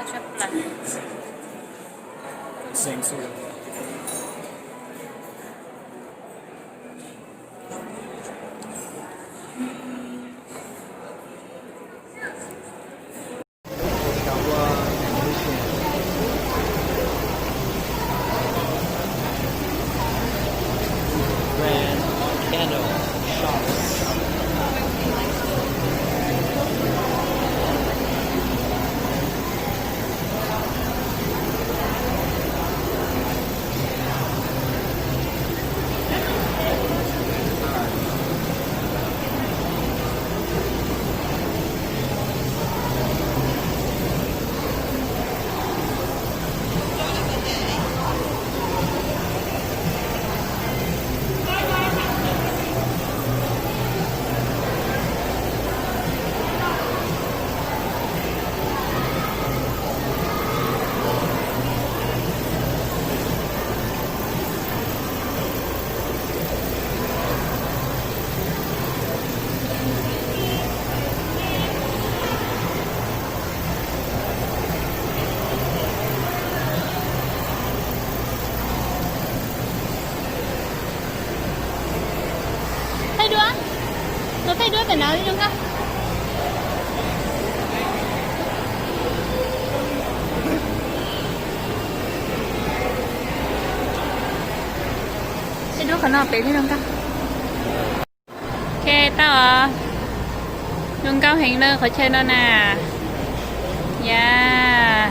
Tshaj plaws. Grand Candle Shop. Thaij duab, tus thaij duab tam no zoo nkauj. Thaij duab qhov no pem thiaj zoo nkauj. Ok, tau os. Zoo nkauj heev na qhov chaw no na. Yam.